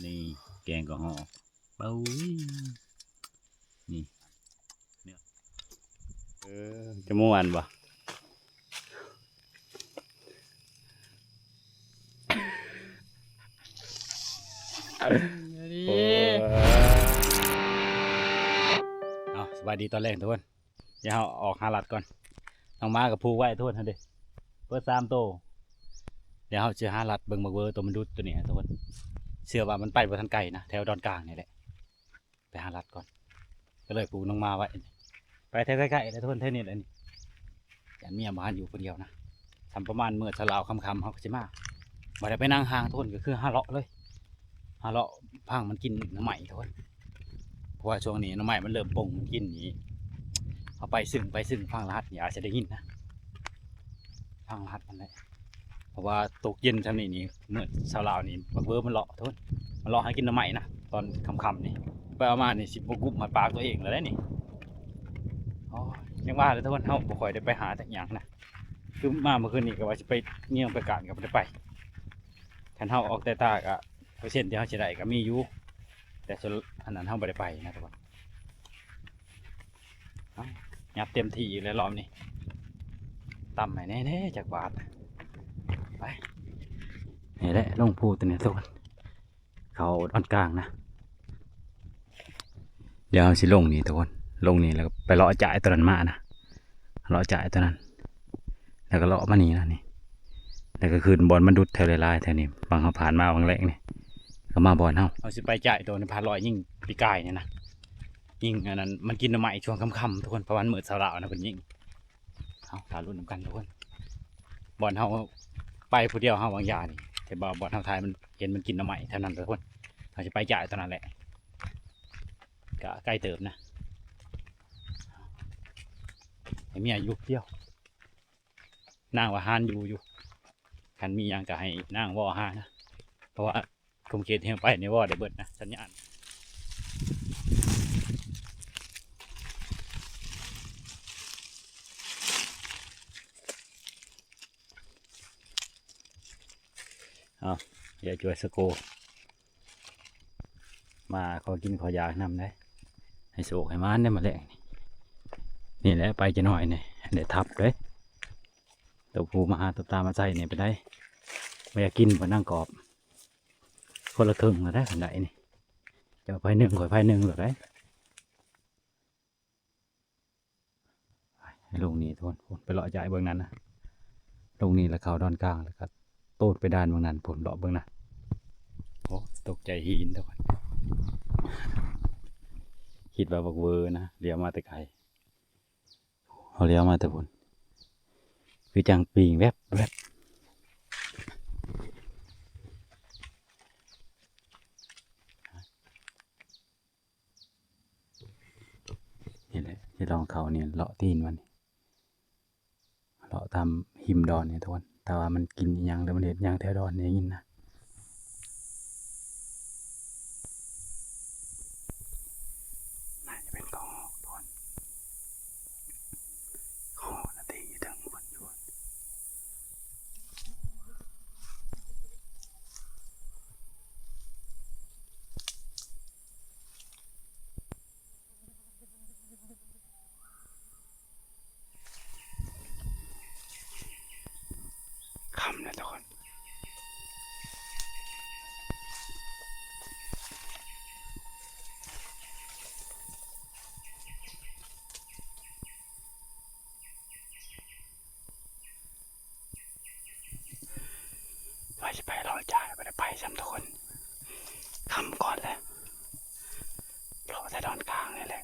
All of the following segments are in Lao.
ນີ້ແກງກໍຮອກ ເອົາ ນີ້ ເອີ ຈະມ່ວນບໍ່? ເອົາ ສະບາຍດີຕອນແລງທຸກຄົນ. ດຽວເຮົາອອກຫາລັດກ່ອນ. ນ້ອງໝາກໍຜູກໄວ້ ທຸກຄົນ ຫັ້ນເດ້ ເບິດສາມໂຕ. ດຽວເຮົາຊິຫາລັດເບິ່ງບັກເວີໂຕມັນດຸດໂຕນີ້ ທຸກຄົນ. ເຊື່ອວ່າມັນໄປບໍ່ທັນໄກນະ ແຖວດອນກາງນີ້ແຫຼະ. ໄປຫາລັດກ່ອນ ກໍເລີຍຜູກນ້ອງໝາໄວ້. ໄປແຖວໃກ້ໆແຫຼະ ທຸກຄົນ ແຖວນີ້ແຫຼະນີ້. ຢ້ານເມຍບໍ່ໃຫ້ຢູ່ຜູ້ດຽວນະ. ສ່ຳປະມານມື້ເຊົ້າລາວຄ່ຳໆ ເຮົາກໍຊິມາ. ບໍ່ໄດ້ໄປນັ່ງຫ້າງ ທຸກຄົນ ກໍຄືຫາເລາະເລີຍ. ຫາເລາະຟັງມັນກິນໜໍ່ໄມ້ ທຸກຄົນ. ເພາະວ່າຊ່ວງນີ້ໜໍ່ໄມ້ມັນເລີ່ມປົ່ງກິນນີ້. ເຮົາໄປຊຶ້ງ ໄປຊຶ້ງຟັງລະຫັດນີ້ ອາດຈະໄດ້ຍິນນະ. ທາງລັດຫັ້ນແຫຼະ. ເພາະວ່າຕົກເຢັນຊ່ຳນີ້ນີ້ ມື້ເຊົ້າລາວນີ້ ບັກເວີມັນເລາະ ທຸກຄົນ ມັນເລາະຫາກິນໜໍ່ໄມ້ນະ ຕອນຄ່ຳໆນີ້. ໄປເອົາມານີ້ ຊິບໍ່ກຸ້ມຮອດປາກຕົວເອງແລ້ວເດ້ນີ້. ໂອ້ຍ ຍັງວ່າແຫຼະ ທຸກຄົນ ເຮົາບໍ່ຄ່ອຍໄດ້ໄປຫາຈັກຫຍັງນະ. ຄືມາມື້ຄືນນີ້ກໍວ່າຊິໄປງຽງໄປການ ກໍບໍ່ໄດ້ໄປ. ຄັນເຮົາອອກແຕ່ຕາກໍ ເປີເຊັນທີ່ເຮົາຊິໄດ້ກໍມີຢູ່ ແຕ່ສ່ວນອັນນັ້ນເຮົາບໍ່ໄດ້ໄປນະ ທຸກຄົນ. ເອົາ ຫຍັບເຕັມທີ່ອີກແລ້ວລອບນີ້. ຕຳໃຫ້ແດ່ໆ ຈັກບາດ. ໄປ ນີ້ແຫຼະ ລົງພູຕົວນີ້ ທຸກຄົນ ເຂົ້າດອນກາງນະ. ດຽວເຮົາຊິລົງນີ້ ທຸກຄົນ ລົງນີ້ ແລ້ວກໍໄປເລາະຈາຍຕົວນັ້ນມານະ. ເລາະຈາຍຕົວນັ້ນ ແລ້ວກໍເລາະມານີ້ນະນີ້ ແລ້ວກໍຂຶ້ນບ່ອນມັນດຸດແຖວຫຼາຍໆ ແຖວນີ້. ບາງເຮົາຜ່ານມາບາງແລກນີ້ ກໍມາບ່ອນເຮົາ. ເຮົາຊິໄປຈາຍຕົວນີ້ ພາລອຍຍິງປີກາຍນີ້ນະ. ຍິງອັນນັ້ນ ມັນກິນໜໍ່ໄມ້ຊ່ວງຄ່ຳໆ ທຸກຄົນ ປະມານມື້ເຊົ້າລາວນະ ເພິ່ນຍິງ. ເຮົາຖ້າລຸ້ນນຳກັນ ທຸກຄົນ. ບ່ອນເຮົາໄປຜູ້ດຽວ ເຮົາວາງຢານີ້ ແຕ່ວ່າບ່ອນເຮົາຖ່າຍ ມັນເຫັນມັນກິນໜໍ່ໄມ້ເທົ່ານັ້ນ ທຸກຄົນ. ເຮົາຊິໄປຈາຍຕົວນັ້ນແຫຼະ. ກະໄກເຕີບນະ ໃຫ້ເມຍຢູ່ຜູ້ດຽວ. ນາງວ່າຫານຢູ່ຢູ່ ຄັນມີຫຍັງກໍໃຫ້ນາງເວົ້າຫານະ ເພາະວ່າຂົງເຂດທີ່ເຮົາໄປນີ້ເວົ້າໄດ້ເບິດນະ ສັນຍານ. ເອົາ ຢ່າຈວຍສະໂກ ມາຂໍກິນຂໍຢາກນຳເດ້. ໃຫ້ໂຊກໃຫ້ໝານເດ້ມາແລງນີ້. ນີ້ແຫຼະ ໄປຈັກໜ້ອຍນີ້ ໄດ້ທັບເດ້. ຕົວຜູ້ມາຫາຕົວຕາມາໃສ່ນີ້ ເປັນໃດ ບໍ່ຢາກກິນບໍ່ນາງກອບ? ຄົນລະເຄິ່ງລະໄດ໋ ຄັນໄດ້ນີ້. ເຈົ້າໄຜໜຶ່ງ ຂ້ອຍໄຜໜຶ່ງລະໄດ໋. ໃຫ້ລົງນີ້ ທຸກຄົນ ໄປເລາະຈາຍເບິ່ງນັ້ນນະ. ລົງນີ້ລະເຂົ້າດອນກາງ ລະກະໂຕດໄປດ່ານເບິ່ງນັ້ນ ພຸ້ນ ເລາະເບິ່ງນະ. ໂອ້ ຕົກໃຈຫີນ ທຸກຄົນ ຄິດວ່າບັກເວີນະ ຫຼຽວມາແຕ່ໄກ. ເຮົາຫຼຽວມາແຕ່ພຸ້ນ ຄືຈັ່ງປີງແວັບໆ. ນີ້ແຫຼະ ຊິລອງເຂົ້ານີ້ ເລາະຕີນມັນ ເລາະຕາມຮິມດອນນີ້ ທຸກຄົນ. ຖ້າວ່າມັນກິນອີ່ຫຍັງ ຫຼືມັນເຮັດຫຍັງແຖວດອນນີ້ ໄດ້ຍິນນະ. ໜ້າຈະເປັນກະຮອກ ທຸກຄົນ. ກະຮອກນະຕິງຢູ່ເທິງພຸ້ນຢູ່. ຄ່ຳແລ້ວທຸກຄົນ. ວ່າຊິໄປເລາະຈາຍ ບໍ່ໄດ້ໄປຊ້ຳທຸກຄົນ. ຄ່ຳກ່ອນແລ້ວ ເລາະແຕ່ດອນກາງນີ້ແຫຼະ.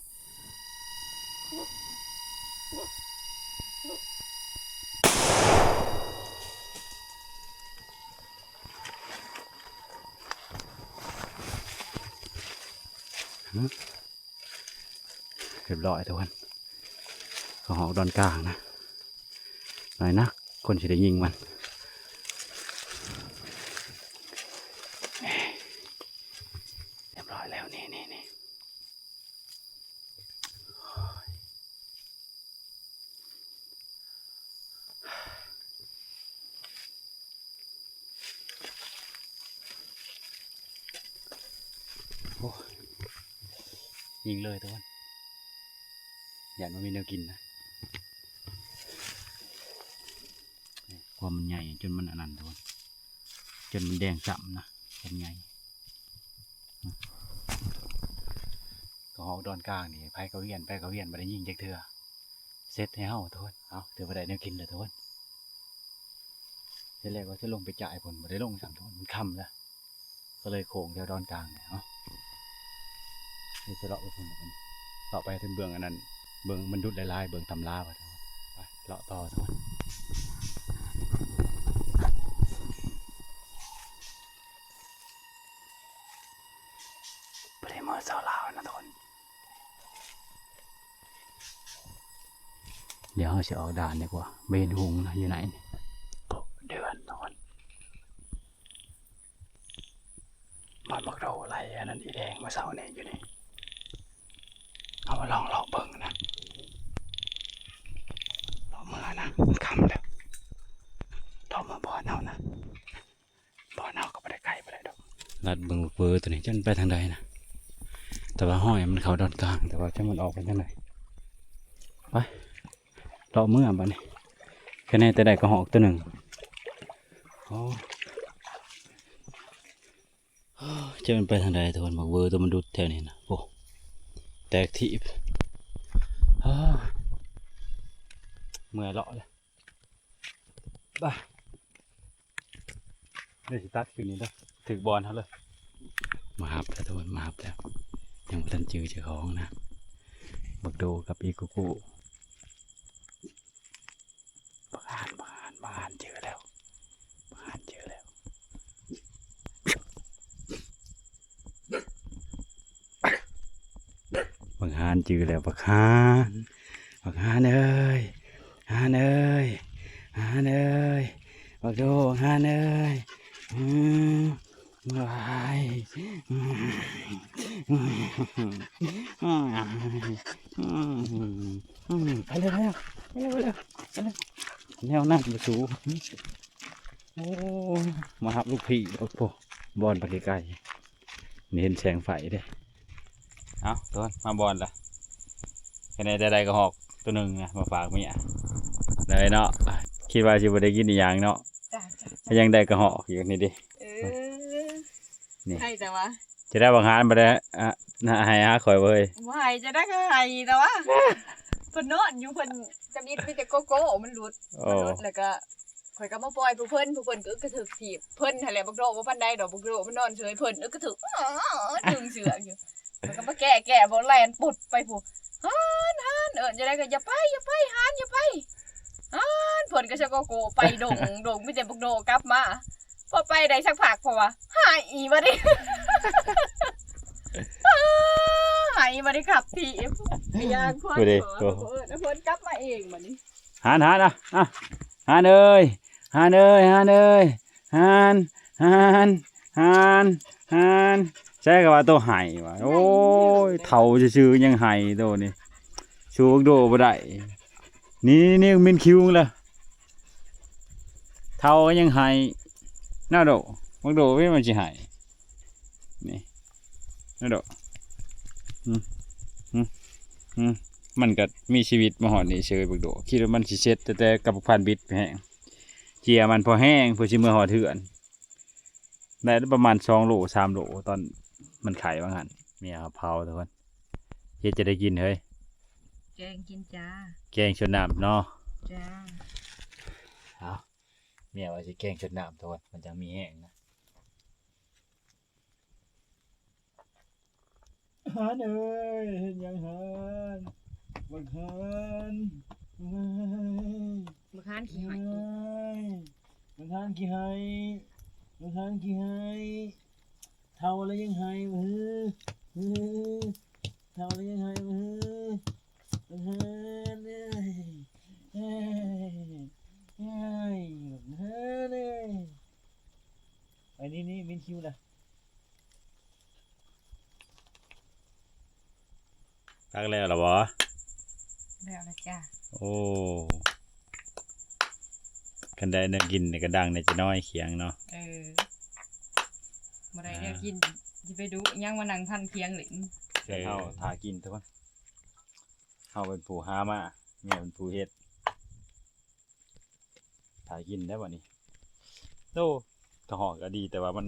ຮຶ ຮຽບຮ້ອຍທຸກຄົນ. ເຂົາຮອກດອນກາງນະ ໜ້ອຍນັກຄົນຊິໄດ້ຍິງມັນ. ຮຽບຮ້ອຍແລ້ວ ນີ້ໆໆ. ໂ ຍິງເລີຍທຸກຄົນ ຢ້ານບໍ່ມີແນວກິນນະ. ຄວາມມັນໃຫຍ່ຈົນມັນອັນນັ້ນທຸກຄົນ ຈົນມັນແດງຊ້ຳນະ ຄວາມໃຫຍ່. ກະຮອກດອນກາງນີ້ ໃຜກະວຽນ ໃຜກະວຽນ ບໍ່ໄດ້ຍິງຈັກເທື່ອ. ເສັດໃຫ້ເຮົາທຸກຄົນ. ເອົາ ຖືວ່າໄດ້ແນວກິນແລ້ວທຸກຄົນ. ທີແລກວ່າຈະລົງໄປຈ່າຍພຸ້ນ ບໍ່ໄດ້ລົງຊ້ຳທຸກຄົນ ມັນຄ່ຳແລ້ວ ກໍເລີຍໂຄ້ງແຖວດອນກາງນີ້ເນາະ. ເຮົາຈະເລາະໄປພຸ້ນ ເລາະໄປເທິງເບື້ອງອັນນັ້ນ ເບິ່ງມັນດຸດຫຼາຍໆ ເບິ່ງຕຳລາວ່າ. ໄປເລາະຕໍ່ທຸກຄົນ. ບໍ່ໄດ້ເມືອຊາວລາວນະທຸກຄົນ. ດຽວເຮົາຊິອອກດ່ານດີກວ່າ ບໍ່ເຫັນຫຸງນະ ຢູ່ໃນນີ້. ໂອ້ ເດືອນນອນ ມັນບັກໂດໄລ່ອັນນັ້ນອີແດງມື້ເຊົ້ານີ້ຢູ່ນີ້. ເຮົາມາລອງເລາະເບິ່ງນະ ເລາະເມືອນະ ມັນຄ່ຳແລ້ວ ເລາະເມືອບ່ອນເຮົານະ. ບ່ອນເຮົາກໍບໍ່ໄດ້ໄກປານໃດດອກ. ລັດເບິ່ງເບີໂຕນີ້ ຈັກມັນໄປທາງໃດນະ ແຕ່ວ່າຫ້ອຍມັນເຂົ້າດອນກາງ ແຕ່ວ່າຈັກມັນອອກໄປທາງໃດ. ໄປ ເລາະເມືອບາດນີ້ ຄະແນນແຕ່ໄດ້ກະຮອກໂຕໜຶ່ງ. ໂອ້ ຈັກມັນໄປທາງໃດທຸກຄົນ. ບັກເບີໂຕມັນດຸດແຖວນີ້ນະ ໂອ້ ແຕກຖີບ. ເມື່ອຍເລາະແລ້ວ. ບາ ດຽວຊິຕັດຂຶ້ນນີ້ເດີ ຖືກບ່ອນເຮົາເລີຍ. ມາຮັບແລ້ວທຸກຄົນ ມາຮັບແລ້ວ. ຍັງບໍ່ທັນຈື່ເຈົ້າຂອງນະ ບັກໂດກັບອີກູກູ. ບັກຫານ ບັກຫານ ບັກຫານ ເຈີແລ້ວ ບັກຫານ ເຈີແລ້ວ. ບັກຫານຈື່ແລ້ວ ບັກຫານ ບັກຫານເອີຍ ຫານເອີຍ ຫານເອີຍ ບັກໂດ ບັກຫານເອີຍ. ອືມ ວ້າຍ ໄປເລີຍ ໄປເລີຍ ໄປເລີຍ ໄປເລີຍ ແນວນັ້ນບໍ່ສູ. ໂອ້ ມາຮັບລູກພີ່ ໂອ້ ບ່ອນໄປໄກໆ ນີ້ເຫັນແສງໄຟເດ້. ເອົ້າ ທຸກຄົນ ມາບ່ອນລະ ຄະແນນແຕ່ໄດ້ກະຮອກໂຕໜຶ່ງນະ ມາຝາກເມຍເລີຍເນາະ. ຄິດວ່າຊິບໍ່ໄດ້ກິນອີ່ຫຍັງເນາະ ຈ້າ ກໍຍັງໄດ້ກະຮອກຢູ່ນີ້ເດ້. ເອີ ນີ້ ໃຫ້ແຕ່ວ່າ ຈະໄດ້ບັກຫານບໍ່ໄດ້ ອະ ໃຫ້ຫາຂ້ອຍເວີຍ ບໍ່ໃຫ້ ຈະໄດ້ກະໃຫ້ແຕ່ວ່າ ເພິ່ນນອນຢູ່ ເພິ່ນຈຳອິດມີແຕ່ໂກໂກ້ ມັນຫຼຸດ ໂອ້ ມັນຫຼຸດ ແລ້ວກະ ຂ້ອຍກໍມາປ່ອຍຜູ້ເພິ່ນ ຜູ້ເພິ່ນກໍອຶກກະທຶກຖີບ ເພິ່ນຫັ້ນແຫຼະ ບັກໂດບໍ່ປານໃດດອກ ບັກໂດມັນນອນເຊີຍ ເພິ່ນອຶກກະທຶກ ດຶງເຊືອກຢູ່ ຂ້ອຍກໍມາແກ້ ແກ້ບໍ່ແລ່ນປຸດໄປພຸ້ນ ຫານ ຫານ ເອີ້ນຈັ່ງໃດກໍຢ່າໄປ ຢ່າໄປ ຫານ ຢ່າໄປ ຫານ ເພິ່ນກໍຊະກໍໂກະໄປດົງ ດົງ ມີແຕ່ບັກໂດກັບມາ ພໍໄປໄດ້ສັກພັກ ເພາະວ່າຫາຍອີ່ບັດນີ້ ຫາຍອີ່ບັດນີ້ຂັບຖີບ ໄປຍ່າງຄວາຍ ເອີ ເພິ່ນກັບມາເອງບັດນີ້. ຫານ ຫານ ອະ ອະ ຫານເອີຍ ຫານເອີຍ ຫານເອີຍ ຫານ ຫານ ຫານ ຫານ ໃສກໍວ່າໂຕໄຫ້ວ່າ ໂອ້ຍ ເຖົ້າຊື່ໆຍັງໄຫ້ໂຕນີ້ ສູ້ບັກໂດບໍ່ໄດ້ ນີ້ ນີ້ ມິນຄິວລະ ເຖົ້າກໍຍັງໄຫ້ນະໂດ ບັກໂດເວ ມັນຊິໄຫ້ ນີ້ ນະໂດ ອືມ ອືມ ອືມ ມັນກໍມີຊີວິດມາຮອດນີ້ເຊີຍ ບັກໂດ ຄິດວ່າມັນຊິເສັດ ແຕ່ ແຕ່ກັບພວກພານບິດແຮງ ເຈຍມັນພໍແຮງ ເພື່ອຊິເມືອຮອດເຮືອນ ໄດ້ປະມານສອງໂລ ສາມໂລ ຕອນມັນໄຂ່ວ່າຊັ້ນ. ເມຍເຮົາເຜົາທຸກຄົນ ເຮັດຈັ່ງໃດກິນເຮີ້ຍ? ແກງກິນຈ້າ ແກງຊົດນ້ຳເນາະ ຈ້າ. ເອົາ ເມຍວ່າຊິແກງຊົດນ້ຳທຸກຄົນ ມັນຈັ່ງມີແຮງນະ. ຫານເອີຍ ເຮັດຫຍັງຫານ? ບັກຫານ ເອີຍ ບັກຫານຂີ້ໄຫ້ ເອີຍ ບັກຫານຂີ້ໄຫ້ ບັກຫານຂີ້ໄຫ້ ເຖົ້າແລ້ວຍັງໄຫ້ບໍ່? ເອີ ເຖົ້າແລ້ວຍັງໄຫ້ບໍ່? ບັກຫານເອີຍ ເອີຍ ເອີຍ ບັກຫານເອີຍ ໄປນີ້ ນີ້ ມິນຄິວລະ. ຕັກແລ້ວລະບໍ່? ແລ້ວລະຈ້າ. ໂອ້ ຄັນໄດ້ແນວກິນນີ້ກະດັງແດ່ຈະນ້ອຍຂຽງເນາະ. ເອີ ບໍ່ໄດ້ແນວກິນ ຊິໄປດຸຫຍັງມານັ່ງພັນຄຽງຫຼິ້ນ. ເອີ ເຮົາຖ້າກິນທຸກຄົນ ເຮົາເປັນຜູ້ຫາມາ ເມຍເປັນຜູ້ເຮັດ ຖ້າກິນໄດ້ບັດນີ້. ໂອ້ ກະຮອກກະດີ ແຕ່ວ່າມັນ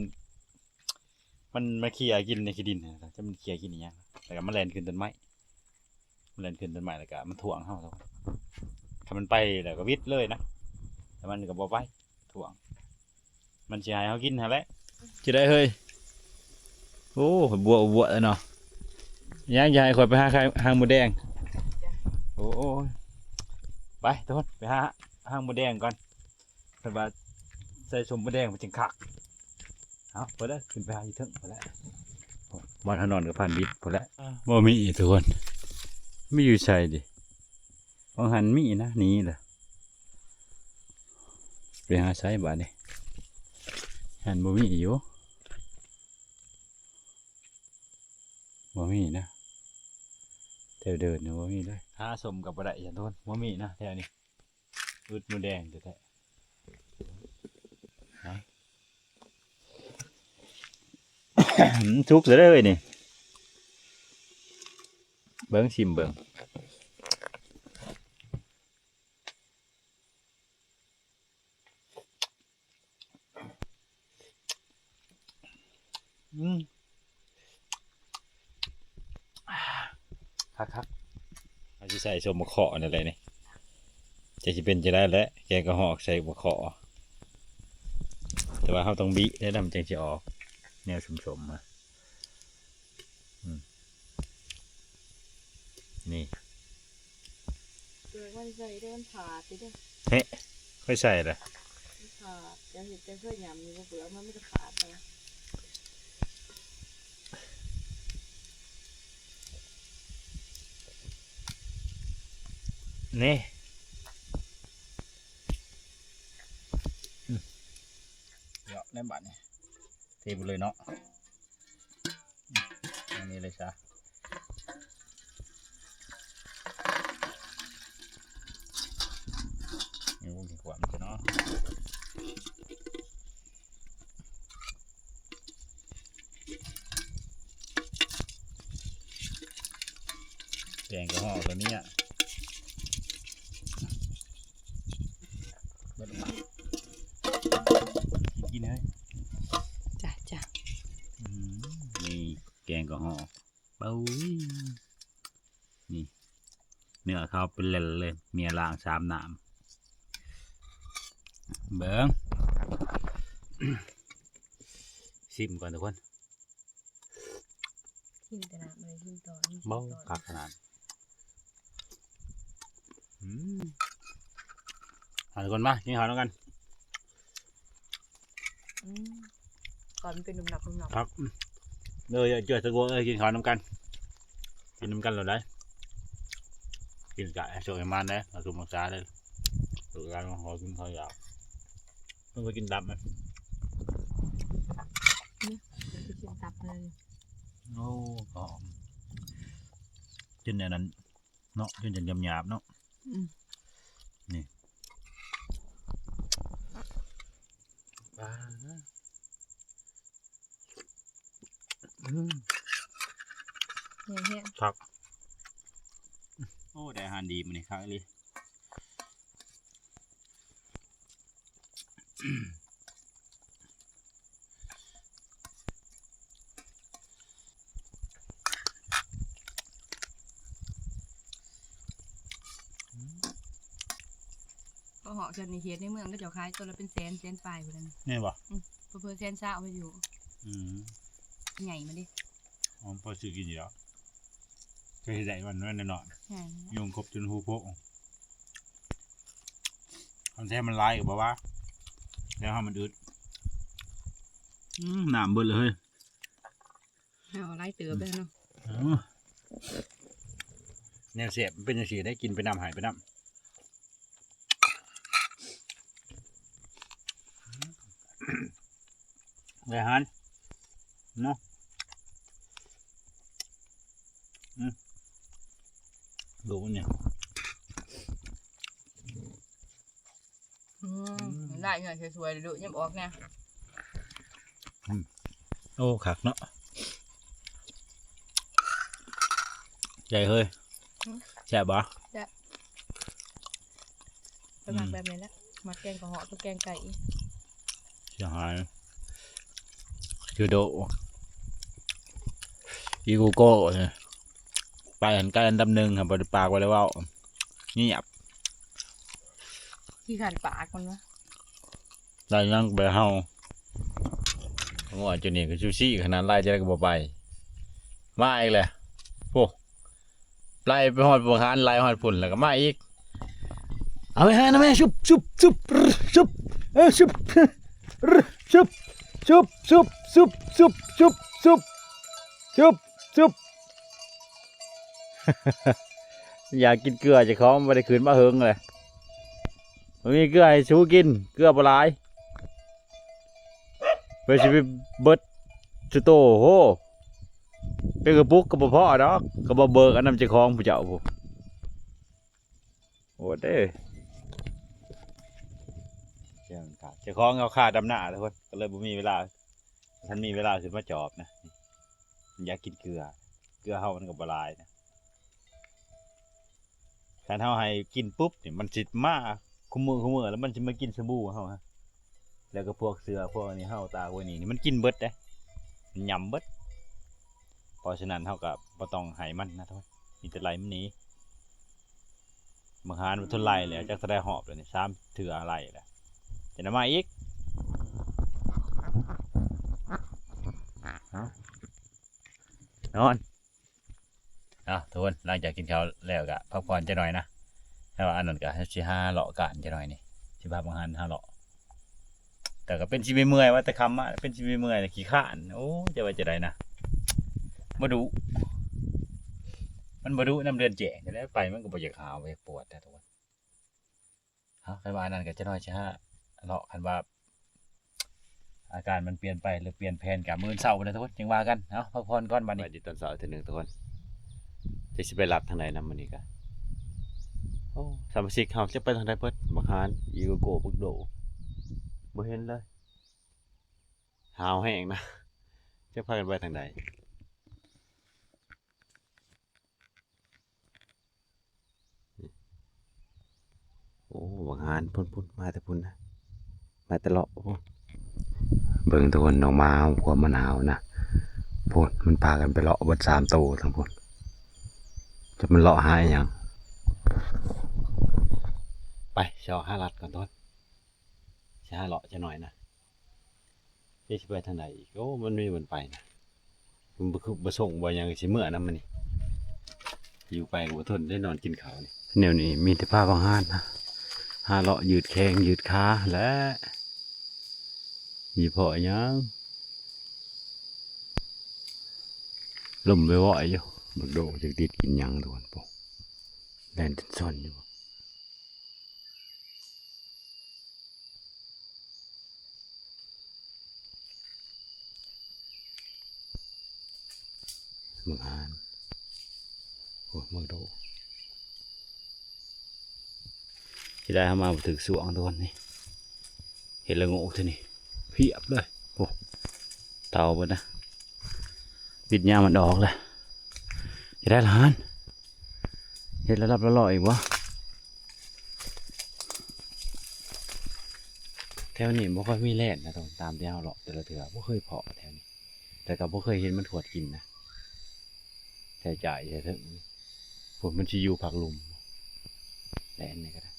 ມັນມາເຄຍກິນໃນຂີ້ດິນ ຈັກມັນເຄຍກິນອີ່ຫຍັງ ແລ້ວກະມາແລ່ນຂຶ້ນຕົ້ນໄມ້ ມາແລ່ນຂຶ້ນຕົ້ນໄມ້ ແລ້ວກະມາຖ້ວງເຮົາ. ຄັນມັນໄປແລ້ວກະຫວິດເລີຍນະ ແຕ່ມັນກະບໍ່ໄປ ຖ້ວງ ມັນຊິໃຫ້ເຮົາກິນຫັ້ນແຫຼະ. ຊິໄດ້ເຮີ້ຍ. ໂອ້ ບົວ ບົວແລ້ວເນາະ. ຍັງຈະໃຫ້ຂ້ອຍໄປຫາຫາ ຫາໝູແດງ. ໂອ້ຍ ໄປທຸກຄົນ ໄປຫາຫາໝູແດງກ່ອນ. ເພິ່ນວ່າໃສ່ສົ້ມໝູແດງມັນຈຶ່ງຄັກ. ເອົາ ໄປເດີ ຂຶ້ນໄປຫາຢູ່ເທິງພຸ້ນແຫຼະ. ບ່ອນເຮົານອນກະຜ່ານບິດພຸ້ນແຫຼະ. ບໍ່ມີທຸກຄົນ ມີຢູ່ໃສເດ? ຫວ່າງຫັ້ນມີນະ ໜີລະ. ໄປຫາໃສບາດນີ້? ຫັ້ນບໍ່ມີຢູ່ ບໍ່ມີນະ ແຖວເດີ່ນນະບໍ່ມີເລີຍ. ຫາສົ້ມກະບໍ່ໄດ້ຊັ້ນທຸກຄົນ ບໍ່ມີນະແຖວນີ້. ອຶດໝູແດງແທ້ໆ. ສຸກແລ້ວເດີຍນີ້ ເບິ່ງ ຊິມເບິ່ງ. ອືມ ຄັກໆ. ເຮົາຊິໃສ່ສົ້ມໝາກເຂາະນີ້ແຫຼະນີ້ ຈັກຊິເປັນຈັ່ງໃດແຫຼະ ແກງກະຮອກໃສ່ໝາກເຂາະ. ແຕ່ວ່າເຮົາຕ້ອງບິໄດ້ນຳ ມັນຈັ່ງຊິອອກແນວສົ້ມໆ ອະ. ອືມ ນີ້ ເປືອກມັນໃສ່ໄດ້ ມັນຂາດເດ້. ເຫະ ຄ່ອຍໃສ່ລະ ມັນຂາດ. ເຈົ້າເຮັດ ເຈົ້າເຄີຍຫຍ້ຳຢູ່ບໍ່ ເປືອກມັນ ມັນຈະຂາດໄປ. ນີ້ ອືມ ເຍາະແລ້ວບາດນີ້ ເທໄປເລີຍເນາະ. ອັນນີ້ເລີຍຊະ ນີ້ ມີຄວາມເນາະ. ແກງກະຮອກແບບນີ້ອະ ເບິດລະ ກິນເລີຍ. ຈ້າ ຈ້າ ອືມ ນີ້ ແກງກະຮອກ ເອົາ ນີ້ ເນື້ອຂາວເປັນແລ່ນເລີຍ ເມຍລ້າງສາມນ້ຳ. ເບິ່ງ ຊິມກ່ອນທຸກຄົນ. ກິນແຕ່ນ້ຳ ບໍ່ໄດ້ກິນຕອນ ເບິ່ງ ຕອນ ຄັກຂະໜາດ. ອືມ ມາທຸກຄົນ ມາກິນເຂົ້ານຳກັນ. ອືມ ຕອນມັນເປັນໜຸບໜັບໜຸບໜັບ ຄັກ. ເດີ ເຈົ້າສະກົວເອີຍ ກິນເຂົ້ານຳກັນ ກິນນຳກັນໂລດໄດ໋. ກິນກະໃຫ້ໂຊກໃຫ້ໝານເດີ ເອົາສຸກຮັກສາເດີ ລູກຫຼານມາຂໍກິນເຂົ້າຢາກ. ເພິ່ນກະກິນຕັບນະ ນີ້ ກິນຕັບເລີຍ. ໂອ້ ຫອມ ກິນແນວນັ້ນ ເນາະ ຈົນຈະຫຍາບໆເນາະ. ອືມ ນີ້ ອືມ ແຮງໆ ຄັກ. ໂອ້ ໄດ້ອາຫານດີມື້ນີ້ ຄັກອີ່ຫຼີ. ກະຮອກ ແຖວນີ້ເຂດໃນເມືອງເຂົາເຈົ້າຂາຍໂຕລະເປັນແສນ ແສນປາຍພຸ້ນນະ. ແມ່ນບໍ່? ອືມ ເຜີໆແສນຊາວໄປຢູ່. ອືມ ໃຫຍ່ມັນເດ້. ອໍ ພໍຊື້ກິນຢູ່ດອກ ເຄີຍໄດ້ວັນນັ້ນເນາະ. ແມ່ນ ຍຸງຄົບຈົນຫູໂພະ. ຄັນແທ້ມັນຫຼາຍກະບໍ່ວ່າ ແຕ່ເຮົາມັນອຶດ. ອືມ ນ້ຳເບິດເລີຍເຮີ້ຍ. ເອົາຫຼາຍເຕີບແລ້ວເນາະ. ເອີ ແນວແຊບມັນເປັນຈັ່ງຊີ້ເດ້ ກິນໄປນຳ ຫາຍໄປນຳ. ໄດ້ອາຫານເນາະ. ອືມ ດູນີ້ ອືມ ອືມ ໄດ້ເງິນສວຍໆ ດູຍາມອອກແນ່. ອືມ ໂອ້ ຄັກເນາະ. ໃຫຍ່ເຮີ້ຍ ຫຶ ແຊບບໍ່? ແຊບ ຂ້ອຍມັກ ອືມ ແບບນີ້ແຫຼະ ມັກແກງປາເຫາະກັບແກງໄກ່ອີກ ເສຍຫາຍ ຄືໂດ ອີກູໂກ້ ໄປຫັ້ນໄກ່ອັນດັບໜຶ່ງຫັ້ນ ບໍ່ໄດ້ປາກ ບໍ່ໄດ້ເວົ້າ ງຽບ ຂີ້ຄ້ານປາກມັນວະ. ໄລ່ຍັງໄປເຮົາ ງົວຈຸນີ້ກໍຊູຊີຂະໜາດ ໄລ່ຈັ່ງໃດກໍບໍ່ໄປ ມາອີກແຫຼະ ໂອ້ ໄລ່ໄປຮອດບັກຫານ ໄລ່ຮອດພຸ້ນແລ້ວກໍມາອີກ ເອົາໄປຫານຳແມ່ ຊຸບ ຊຸບ ຊຸບ ຊຸບ ເອີ ຊຸບ ຊຸບ ຊຸບ ຢາກກິນເກືອເຈົ້າຂອງ ບໍ່ໄດ້ຂຶ້ນມາເຫິງແລ້ວ ບໍ່ມີເກືອໃຫ້ສູກິນ ເກືອບໍ່ຫຼາຍ ເພື່ອຊິໄປເບິດຊຸໂຕ ໂຫ ເປັນກະປຸກກໍບໍ່ພໍດອກ ກໍບໍ່ເບີກເອົານຳເຈົ້າຂອງຜູ້ເຈົ້າພຸ້ນ ໂອດເດີ ເຈົ້າຂອງເຂົາຂ້າດຳນາທຸກຄົນ ກໍເລີຍບໍ່ມີເວລາ ຄັນມີເວລາຂຶ້ນມາຈອບນະ ຢາກກິນເກືອ ເກືອເຮົາມັນກໍບໍ່ຫຼາຍນະ ຄັນເຮົາໃຫ້ກິນປຸບນີ້ ມັນຊິມາຄູ່ມື້ ຄູ່ມື້ ແລ້ວມັນຊິມາກິນສະບູເຮົາ ແລ້ວກໍພວກເສືອພວກອັນນີ້ ເຮົາຕາກໄວ້ນີ້ ມັນກິນເບິດເດ້ ມັນຫຍ້ຳເບິດ ເພາະສະນັ້ນເຮົາກໍບໍ່ຕ້ອງໃຫ້ມັນນະທຸກຄົນ ມີແຕ່ໄລ່ມັນໜີ ບັກຫານມັນທົນໄລ່ແລ້ວ ຈັກເທົ່າໃດຮອບແລ້ວນີ້ ສາມເທື່ອໄລ່ແລ້ວ ຈະໄດ້ມາອີກ ນອນ ເອົາ ທຸກຄົນ ຫຼັງຈາກກິນເຂົ້າແລ້ວກະພັກຜ່ອນຈັກໜ່ອຍນະ ແຕ່ວ່າອັນນັ້ນກະຊິຫາເລາະການຈັກໜ່ອຍນີ້ ຊິພາບັກຫານຫາເລາະ ແຕ່ກໍເປັນຊິເມື່ອຍ ວ່າແຕ່ຄ່ຳມາເປັນຊິເມື່ອຍ ແລະ ຂີ້ຄ້ານ ໂອ້ ຈະວ່າຈັ່ງໃດນະ ບໍ່ດຸ ມັນບໍ່ດຸນຳເດືອນແຈ້ງ ຈັ່ງໃດໄປມັນກໍບໍ່ຢາກຫາວ ບໍ່ຢາກປວດນະທຸກຄົນ ເອົາ ຄັນວ່າອັນນັ້ນກໍຈັກໜ່ອຍຊິຫາເລາະ ຄັນວ່າ ອາການມັນປ່ຽນໄປ ຫຼື ປ່ຽນແຜນກະມື້ເຊົ້າພຸ້ນແຫຼະທຸກຄົນ ຈັ່ງວ່າກັນ ເອົາ ພັກຜ່ອນກ່ອນບັດນີ້ ສະບາຍດີຕອນເຊົ້າເທື່ອໜຶ່ງທຸກຄົນ ຈັກຊິໄປລັດທາງໃດນຳມື້ນີ້ກະ ໂອ້ ສະມາຊິກເຮົາຈັກໄປທາງໃດເບິດ ບັກຫານ ອີໂກໂກ ບັກໂດ ບໍ່ເຫັນເລີຍ ຫາວແຮງນະ ຈັກພາກັນໄປທາງໃດ. ໂອ້ ບັກຫານ ພຸ້ນໆ ມາແຕ່ພຸ້ນນະ ມາແຕ່ເລາະພຸ້ນ ເບິ່ງທຸກຄົນ ນ້ອງໝາເຮົາ ຄວາມມັນຫາວນະ ພຸ້ນ ມັນພາກັນໄປເລາະເບິດສາມໂຕທາງພຸ້ນ ຈັກມັນເລາະຫາອີ່ຫຍັງ ໄປ ຊິຫາລັດກ່ອນທຸກຄົນ ຊິຫາເລາະຈັກໜ່ອຍນະ. ເອີ ຊິໄປທາງໃດອີກ? ໂອ້ ມັນມີບ່ອນໄປນະ ມັນບໍ່ຄື ບໍ່ສົ່ງບໍ່ຫຍັງ ຊິເມືອນຳມັນນີ້ ຢູ່ໄປກໍບໍ່ທົນໄດ້ ນອນກິນເຂົ້ານີ້ ແນວນີ້ມີແຕ່ພາບັກຫານນະ ຫາເລາະຍືດແຂ້ງຍືດຂາແຫຼະ ຊິພໍ້ຫຍັງ ລົມວອຍໆຢູ່ ບັກໂດຈັກຕິດກິນຫຍັງໂດນ ໂອ້ ແລ່ນຈົນຊອນຢູ່. ບັກຫານ ໂອ້ ບັກໂດ ຊິໄດ້ເຮົາມາບໍ່ຖືກຊ່ວງ ທຸກຄົນນີ້ ເຫັນລະໂງກເທື່ອນີ້ ພຽບເລີຍ ໂອ້ ເຕົາເບິດນະ ວິດຍາມມັນອອກແລ້ວ ຊິໄດ້ລະຫັ້ນ ເຮັດລະດັບລະຫຼໍ່ອີກບໍ່? ແຖວນີ້ບໍ່ຄ່ອຍມີແລ່ນນະ ຕາມທີ່ເຮົາເລາະແຕ່ລະເທື່ອ ບໍ່ເຄີຍພໍ້ແຖວນີ້ ແຕ່ກໍບໍ່ເຄີຍເຫັນມັນຂວດກິນນະ ໃຊ້ຈ່າຍໃສ່ເຖິງ ພຸ້ນ ມັນຊິຢູ່ພາກລຸ່ມ ແລ່ນນີ້ກໍໄດ້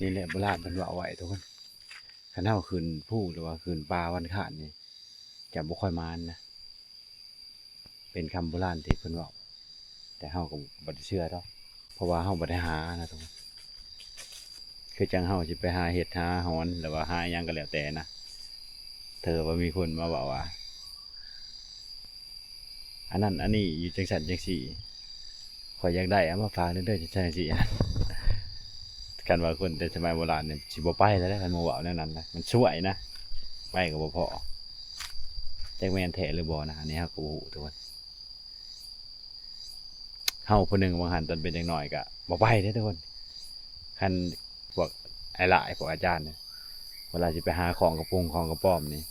ນີ້ແຫຼະໂບລານເພິ່ນເວົ້າໄວ້ທຸກຄົນ ຄັນເຮົາຂຶ້ນພູ ຫຼືວ່າຂຶ້ນປ່າວັນຄານນີ້ ຈະບໍ່ຄ່ອຍໝານນະ ເປັນຄຳໂບລານທີ່ເພິ່ນເວົ້າ ແຕ່ເຮົາກໍບໍ່ໄດ້ເຊື່ອດອກ ເພາະວ່າເຮົາບໍ່ໄດ້ຫານະທຸກຄົນ ຄືຈັ່ງເຮົາຊິໄປຫາເຫັດຫາຫອນ ຫຼືວ່າຫາຫຍັງກໍແລ້ວແຕ່ນະ ເທີວ່າມີຄົນມາເວົ້າວ່າ ອັນນັ້ນອັນນີ້ຢູ່ຈັ່ງຊັ້ນຈັ່ງຊີ້ ຂ້ອຍຢາກໄດ້ ເອົາມາຝາກແດ່ເດີ ຈັ່ງຊັ້ນຈັ່ງຊີ້ ຄັນວ່າຄົນແຕ່ສະໄໝໂບລານນີ້ ຊິບໍ່ໄປແລ້ວເດ້ ຄັນໝູ່ເວົ້າແນວນັ້ນນະ ມັນຊວຍນະ ໄປກໍບໍ່ພໍ້ ຈັກແມ່ນແທ້ຫຼືບໍ່ນະ ອັນນີ້ເຮົາກໍບໍ່ຮູ້ທຸກຄົນ ເຮົາຜູ້ໜຶ່ງວ່າຫັ້ນ ຕອນເປັນເດັກນ້ອຍກໍບໍ່ໄປເດ້ທຸກຄົນ ຄັນພວກອ້າຍຫຼ້າຍ ພວກອາຈານນີ້ ເວລາຊິໄປຫາຂອງກະປຸງຂອງກະປອມນີ້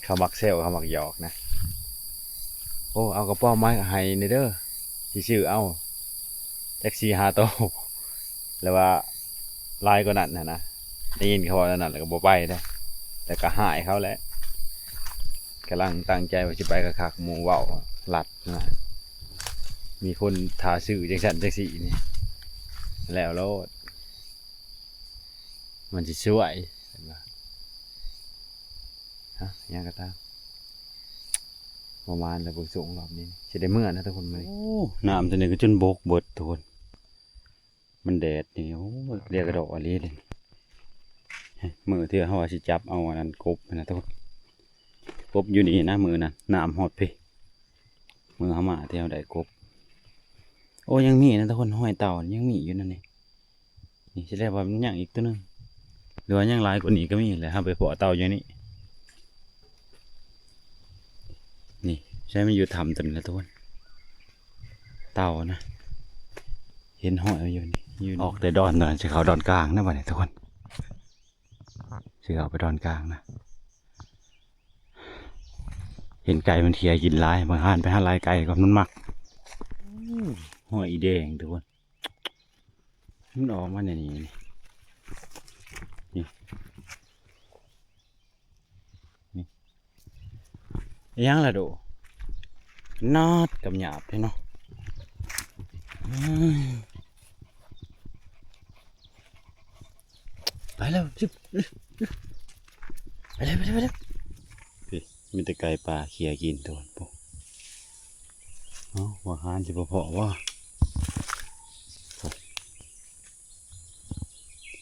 ເຂົາມັກແຊວ ເຂົາມັກຫຍອກນະ ໂອ້ ເອົາກະເປົາມາໃຫ້ແດ່ເດີ ຊິຊື້ເອົາຈັກສີ່ຫ້າໂຕ ຫຼືວ່າຫຼາຍກວ່ານັ້ນຫັ້ນນະ. ໄດ້ຍິນເຂົາເວົ້າແນວນັ້ນແລ້ວກໍບໍ່ໄປເດ້ ແລ້ວກໍຮ້າຍເຂົາແຫຼະ. ກຳລັງຕັ້ງໃຈວ່າຊິໄປຄັກໆ ໝູ່ເວົ້າລັດນະ ມີຄົນຖ້າຊື້ຈັ່ງຊັ້ນຈັ່ງຊີ້ນີ້ ແລ້ວໂລດ ມັນຊິຊ່ວຍ ເພິ່ນວ່າ ຮະ ຫຍັງກໍຕາມ ປະມານແລ້ວ ເບິ່ງຊົງລອບນີ້ ຊິໄດ້ເມືອນະທຸກຄົນມື້ນີ້. ໂອ້ ນ້ຳຕົວນີ້ກໍຈົນບົກເບິດທຸກຄົນ ມັນແດດນີ້ ໂອ້ຍ ເລຍກະດອກອີ່ຫຼີເດ. ມື້ເທື່ອເຮົາວ່າຊິຈັບເອົາອັນນັ້ນກົບນະທຸກຄົນ ກົບຢູ່ນີ້ນະ ມື້ນັ້ນນ້ຳຮອດພີ້ ມື້ເຮົາມາທີ່ເຮົາໄດ້ກົບ. ໂອ້ ຍັງມີນະທຸກຄົນ ຮອຍເຕົ່າຍັງມີຢູ່ນັ້ນນີ້. ນີ້ ສະແດງວ່າມັນຍັງອີກຕົວໜຶ່ງ ຫຼືວ່າຍັງຫຼາຍກວ່ານີ້ກໍມີແຫຼະ. ເຮົາໄປພໍ້ເຕົ່າຢູ່ນີ້ ນີ້ ໃຊ່ມັນຢູ່ຖ້ຳຕົວນີ້ແຫຼະທຸກຄົນ ເຕົ່ານະ ເຫັນຮອຍມັນຢູ່ນີ້ ຢູ່ນີ້ ອອກແຕ່ດອນຕົວນັ້ນ ຊິເຂົ້າດອນກາງນະບັດນີ້ທຸກຄົນ ຊິເຂົ້າໄປດອນກາງນະ. ເຫັນໄກ່ມັນເຄຍກິນຫຼາຍ ບາງທ່ານໄປຫາໄລ່ໄກ່ກ່ອນ ມັນມັກ. ໂອ້ ຮອຍອີ່ແດງທຸກຄົນ ມັນອອກມາແນວນີ້ ນີ້ ນີ້ ນີ້ ອີ່ຫຍັງລະໂດ ນາດກຳຫຍາບເດ້ເນາະ. ອືມ ໄປແລ້ວ ຊຶບ ໄປແລ້ວ ໄປແລ້ວ ໄປແລ້ວ. ພີ້ ມີແຕ່ໄກ່ປ່າເຄຍກິນໂຕນພຸ້ນ. ເອົ້າ ວ່າຫານຊິບໍ່ພໍ້ວະ.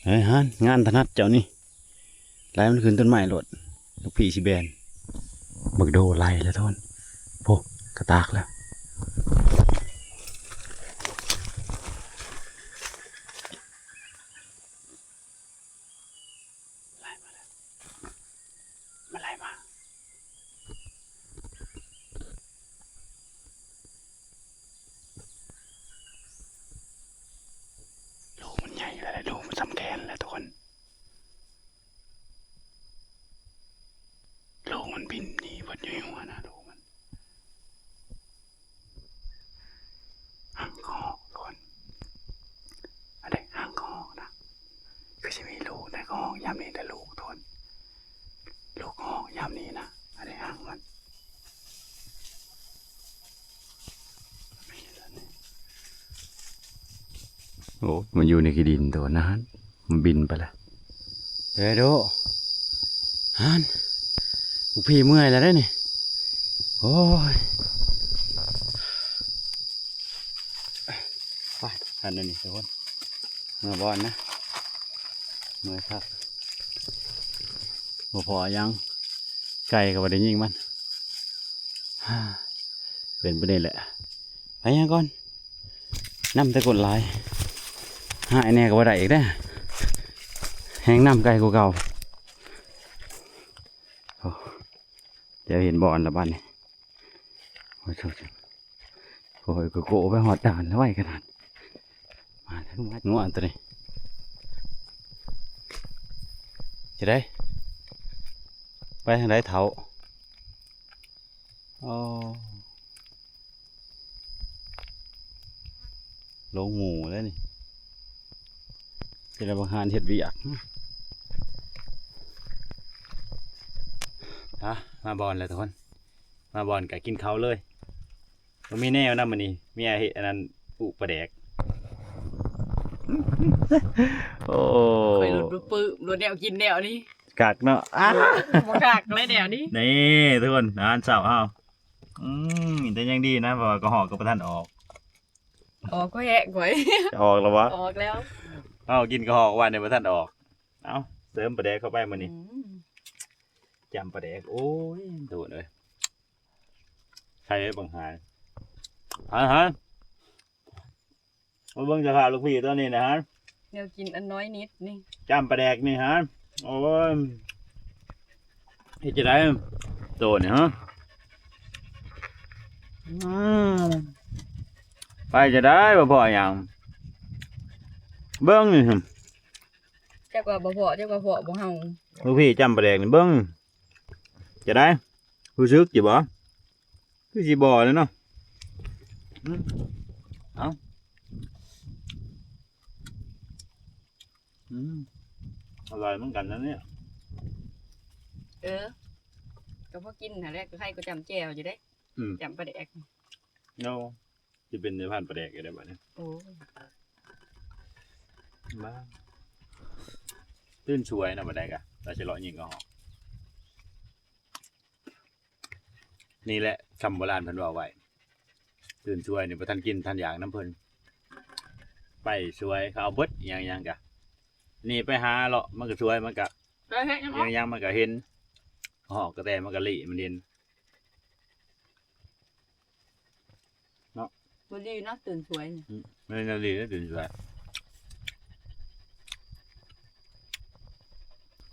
ເຮີ້ຍ ຫານ ງານຖະໜັດເຈົ້ານີ້ ໄລ່ມັນຂຶ້ນຕົ້ນໄມ້ໂລດ ລູກພີ່ຊິແບນ. ບັກໂດໄລ່ແລ້ວໂຕນ ໂອ້ ກະຕາກແລ້ວ. ໄລ່ມາແລ້ວ ມັນໄລ່ມາ. ລູກມັນໃຫຍ່ແລ້ວ ລູກມັນສ່ຳແຂນແລ້ວທຸກຄົນ. ລູກມັນບິນໜີເບິດຢູ່ຫົວນະ ລູກມັນ. ຫາງກະຮອກໂຕນ ອັນໃດຫາງກະຮອກນະ ຄືຊິມີລູກໃນກະຮອກຍາມນີ້ແຕ່ລູກໂຕນ ລູກກະຮອກຍາມນີ້ນະ ອັນໃດຫາງມັນ. ໂອ້ ມັນຢູ່ໃນຂີ້ດິນໂຕນະ ມັນບິນໄປແລ້ວ. ເອີໂດ ຫັ້ນ ລູກພີ່ເມື່ອຍແລ້ວເດ້ນີ້. ໂອ້ຍ ໄປ ຫັ້ນ ອັນນີ້ທຸກຄົນ ເມືອບ່ອນນະ ເມືອພັກ ບໍ່ພໍຫຍັງ ໄກ່ກໍບໍ່ໄດ້ຍິງມັນ. ເປັນປະເດັນແຫຼະ ໄປຫຍັງກ່ອນ ນຳແຕ່ຄົນຫຼາຍ ຫາຍແດ່ກໍບໍ່ໄດ້ອີກເດ້ ແຮ່ງນຳໄກກວ່າເກົ່າ. ໂອ້ ດຽວເຫັນບ່ອນລະບາດນີ້ ໂອ້ຍ ໂອ້ຍ ໂອ້ຍ ໂອ້ຍ ໂອ້ຍ ໂອ້ຍ ໄປຮອດດ່ານແລ້ວ ໄວຂະໜາດ ມາແລ້ວ ງົວ ງົວໂຕນີ້ ຈະໄດ້ ໄປທາງໃດເຖົ້າ? ອໍ ລົງໝູ່ແລ້ວນີ້ ຈະໄດ້ບັງຫານເຮັດວຽກ. ອາ ມາບ່ອນແລ້ວທຸກຄົນ ມາບ່ອນກະກິນເຂົ້າເລີຍ. ບໍ່ມີແນວນຳມື້ນີ້ ເມຍເຮັດອັນນັ້ນ ອຸປາແດກ. ໂອ້ ຂ້ອຍຫຼຸດປຶບ ລົດແນວກິນແນວນີ້ ຄັກເນາະ. ອາ ບໍ່ຄັກເລີຍແນວນີ້. ນີ້ທຸກຄົນ ອາຫານເຊົ້າເຮົາ ອືມ ແຕ່ຍັງດີນະ ເພາະວ່າກະຮອກກໍບໍ່ທັນອອກ. ອອກກໍແຮະຂ້ອຍ ຈະອອກແລ້ວວະ? ອອກແລ້ວ ເຮົາກິນກະຮອກວານນີ້ບໍ່ທັນອອກ. ເອົ້າ ເສີມປາແດກເຂົ້າໄປມື້ນີ້ ອືມ ຈ້ຳປາແດກ. ໂອ້ຍ ໂຕນເອີຍ ໃສ່ບັງຫານ ຫັນ ຫັນ ມາເບິ່ງສະພາບລູກພີ່ຕອນນີ້ນະ ຫັນ ແນວກິນອັນນ້ອຍນິດນີ້ ຈ້ຳປາແດກນີ້ ຫັນ. ໂອ້ຍ ເຮັດຈັ່ງໃດໂຕນີ້ ຫະ? ອືມ ໄປຈັ່ງໃດບໍ່ພໍຫຍັງ ເບິ່ງນີ້ ຈັກວ່າບໍ່ພໍ ຈັກວ່າພໍບໍ່ເຮົາ. ລູກພີ່ຈ້ຳປາແດກນີ້ ເບິ່ງ ຈັ່ງໃດ ຮູ້ສຶກຢູ່ບໍ່? ຄືຊິບໍ່ແລ້ວເນາະ. ອືມ ເອົ້າ ອືມ ອະລ່ອຍເໝືອນກັນນະເນຍ. ເອີ ກໍພໍກິນຫັ້ນແຫຼະ ກໍໃຄ່ກໍຈ້ຳແຈ່ວຢູ່ເດ້. ອືມ ຈ້ຳປາແດກ ໂນ ຊິເປັນນາຍພານປາແດກຢູ່ໄດ໋ບັດນີ້. ໂອ້ ບ້າ ຕື່ນສວຍນະ ບັດໃດກະ ລາວຊິເລາະຍິງເອົາ. ນີ້ແຫຼະ ຄຳໂບລານເພິ່ນເວົ້າໄວ້ ຕື່ນສວຍນີ້ບໍ່ທັນກິນທັນຢາກນຳເພິ່ນ. ໄປສວຍ ເຂົາເອົາເບິດ ອີ່ຫຍັງໆກະ ນີ້ໄປຫາເລາະ ມັນກະສວຍ ມັນກະ ເອີ ເຮັດຫຍັງ ອີ່ຫຍັງມັນກະເຫັນ ຮອກກະແຕມັນກະລີ້ ມັນເຫັນ. ເນາະ ບໍ່ດີເນາະ ຕື່ນສວຍນີ້. ອືມ ແມ່ນອີ່ຫຼີເດ້ ຕື່ນສວຍ.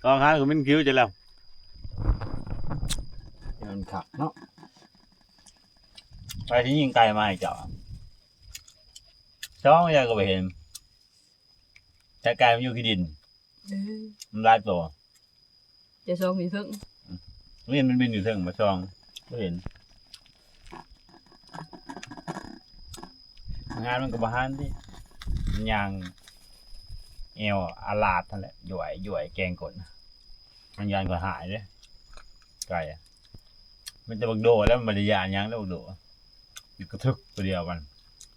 ກອງຫາກໍເປັນຄິວຈະແລ້ວ ມັນຄັກເນາະ. ໃຜຊິຍິງໄກ່ມາໃຫ້ເຈົ້າ? ສອງຢ່າງກໍບໍ່ເຫັນ. ແຕ່ໄກ່ມັນຢູ່ຂີ້ດິນ ເອີ ມັນຫຼາຍໂຕ ຈະຊອງຢູ່ເທິງ. ອືມ ນີ້ມັນບິນຢູ່ເທິງ ມາຊອງ ບໍ່ເຫັນ. ງານມັນກໍບໍ່ຫັນຕິ ມັນຍ່າງແອວອາລາດຫັ້ນແຫຼະ ຢວຍໆ ແກງກົ້ນ. ມັນຢ້ານຂ້ອຍຫາຍເດ້ ໄກ່ອະ. ມີແຕ່ບັກໂດແລ້ວ ມັນບໍ່ໄດ້ຢ້ານຫຍັງແລ້ວ ບັກໂດ ຢູ່ກະທຶກຜູ້ດຽວ ມັນ